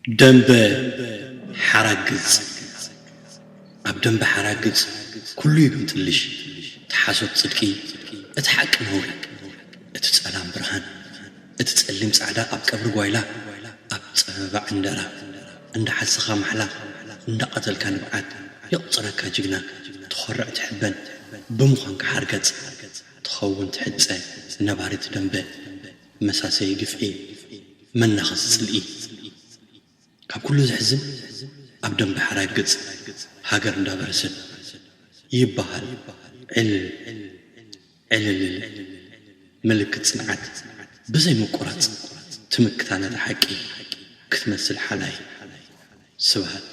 ደንበ ሓራግጽ። ኣብ ደንበ ሓራግጽ ኩሉ ይግምጥልሽ። እቲ ሓሶት ጽድቂ፣ እቲ ሓቂ ነውሪ፣ እቲ ጸላም ብርሃን፣ እቲ ጸሊም ጻዕዳ ኣብ ቀብሪ ጓይላ፣ ኣብ ጸበባ ዕንደራ፣ እንዳ ሓሰኻ ማሕላ፣ እንዳ ቀተልካ ንብዓት፣ የቑጽረካ ጅግና፣ ትኾርዕ ትሕበን፣ ብምዃንካ ሓርገጽ፣ ትኸውን ትሕጸ፣ ነባሪት ደንበ፣ መሳሰዪ ግፍዒ፣ መናኸሲ ጽልኢ። ካብ ኩሉ ዘሕዝን፣ ኣብ ደንበ ሓራግጽ ሃገር እንዳበረሰት ይበሃል ዕልል ዕልልል። ምልክት ጽንዓት ብዘይ ምቁራጽ ትምክታ ነታ ሓቂ ክትመስል ሓላይ። ስብሃት